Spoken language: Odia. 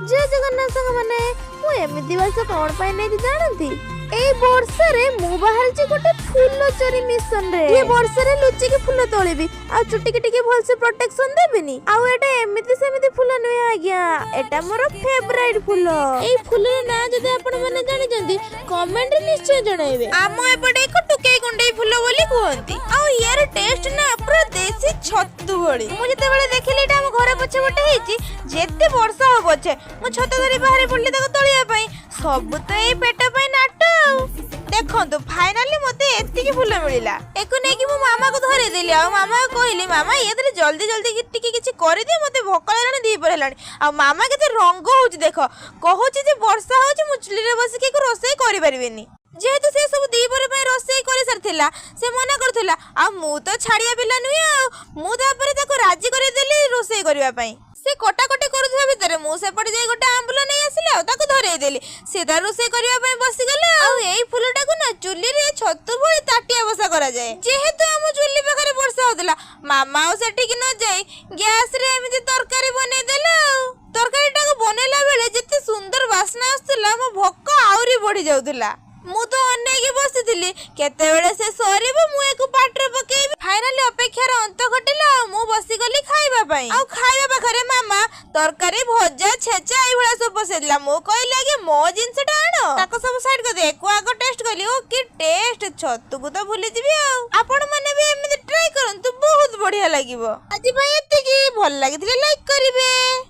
ଜୟ ଜଗନ୍ନାଥ ସାଙ୍ଗମାନେ, ମୁଁ ଏମିତି ବେଶ କଣ ପାଇଁ ନେଇଛି ଜାଣନ୍ତି? ଏଇ ବର୍ଷାରେ ମୁଁ ବାହାରିଛି ଗୋଟେ ଫୁଲ ଚୋରି ମିଶନରେ। ଏ ବର୍ଷାରେ ଲୁଚିକି ଫୁଲ ତୋଳିବି ଆଉ ଚୁଟିକି ଟିକେ ଭଲସେ ପ୍ରୋଟେକ୍ସନ ଦେବିନି। ଆଉ ଏଟା ଏମିତି ସେମିତି ଫୁଲ ନୁହେଁ ଆଜ୍ଞା, ଏଟା ମୋର ଫେଭରାଇଟ ଫୁଲ। ଏଇ ଫୁଲର ନାଁ ଯଦି ଆପଣ ମାନେ ଜାଣିଛନ୍ତି, କମେଣ୍ଟରେ ନିଶ୍ଚୟ ଜଣାଇବେ। ଆମ ଏପଟେ ଏକ ଟୁକେଇ କୁଣ୍ଡେଇ ଫୁଲ ବୋଲି କୁହନ୍ତି। ଆଉ ୟାର ଟେଷ୍ଟ ନା ପୁରା ଦେଶୀ ଛତୁ ଭଳି। ମୁଁ ଯେତେବେଳେ ଦେଖିଲି ଏଇଟା ଆମ ଘର ପଛପଟେ ହେଇଛି, ଯେତେ ବର୍ଷା ହଉ ପଛେ ମୁଁ ଛତା ଧରି ବାହାରି ପଡିଲି ତାକୁ ତୋଳିବା ପାଇଁ। ସବୁ ତ ଏଇ ପେଟ ପାଇଁ ନାଟ। ଆଉ ଦେଖନ୍ତୁ, ଫାଇନାଲି ମତେ ଏତିକି ଫୁଲ ମିଳିଲା। ଏକୁ ନେଇକି ମୁଁ ମାମାକୁ ଧରେଇଦେଲି ଆଉ ମାମା କହିଲି, "ମାମା, ଇଏ ଜଲ୍ଦି ଜଲ୍ଦି ଟିକେ କିଛି କରିଦିଅ, ମତେ ଭୋକ ଲାଗିଲାଣି, ଦ୍ୱିପହର ହେଲାଣି।" ଆଉ ମାମା କେତେ ରଙ୍ଗ ହଉଛି ଦେଖ, କହୁଛି ଯେ ବର୍ଷା ହଉଛି, ମୁଁ ଚୁଲିରେ ବସିକି ଏକୁ ରୋଷେଇ କରିପାରିବିନି। ଯେହେତୁ ସେ ସବୁ ଦ୍ୱିପହର ପାଇଁ ରୋଷେଇ କରିସାରିଥିଲା, ସେ ମନା କରୁଥିଲା। ଆଉ ମୁଁ ତ ଛାଡ଼ିଆ ପିଲା ନୁହେଁ। ଆଉ ମୁଁ ତାପରେ ତାକୁ ରାଜି କରେଇଦେଲି ରୋଷେଇ କରିବା ପାଇଁ। ସେ କଟାକଟି କରୁଥିବା ଭିତରେ ମୁଁ ସେପଟେ ଯାଇ ଗୋଟେ ଆମ୍ବୁଲ ନେଇ ଆସିଲି ଆଉ ତାକୁ ଧରେଇଦେଲି। ସେ ତାର ରୋଷେଇ କରିବା ପାଇଁ ବସିଗଲା। ଆଉ ଏଇ ଫୁଲଟାକୁ ନା ଚୁଲିରେ ଛତୁ ଭଳି ତାଟିଆ ବସା କରାଯାଏ। ଯେହେତୁ ଆମ ଚୁଲି ପାଖରେ ବର୍ଷା ହଉଥିଲା, ମାମା ଆଉ ସେଠିକି ନ ଯାଇ ଗ୍ୟାସରେ ଏମିତି ତରକାରୀ ବନେଇଦେଲା। ଆଉ ତରକାରୀଟାକୁ ବନେଇଲା ବେଳେ ଯେତେ ସୁନ୍ଦର ବାସ୍ନା ଆସୁଥିଲା, ମୋ ଭୋକ ଆହୁରି ବଢି ଯାଉଥିଲା। ମୁଁ ତ ଅନେଇକି ବସିଥିଲି, କେତେବେଳେ ସେ ସରିବ, ମୁଁ ଏକୁ ପାଟିରେ ପକେଇବି। ଫାଇନାଲି ଅପେକ୍ଷାର ଅନ୍ତ ଘଟିଲା ଆଉ ମୁଁ ବସିଗଲି ଖାଇବା ପାଇଁ। ଆଉ ଖାଇବା ପାଖରେ ମାମା ତରକାରୀ, ଭଜା, ଛେଚା ଏଇଭଳିଆ ସବୁ ବସେଇଥିଲା। ମୁଁ କହିଲି, "ଆଗେ ମୋ ଜିନିଷଟା ଆଣ।" ତାକୁ ସବୁ ସାଇଡ୍ କରିଦେ, ଏକୁ ଆଗ ଟେଷ୍ଟ କଲି। ଓ କି ଟେଷ୍ଟ! ଛତୁକୁ ତ ଭୁଲିଯିବି। ଆଉ ଆପଣ ମାନେ ବି ଏମିତି ଟ୍ରାଏ କରନ୍ତୁ, ବହୁତ ବଢିଆ ଲାଗିବ। ଆଜି ପାଇଁ ଏତିକି। ଭଲ ଲାଗିଥିଲେ ଲାଇକ୍ କରିବେ।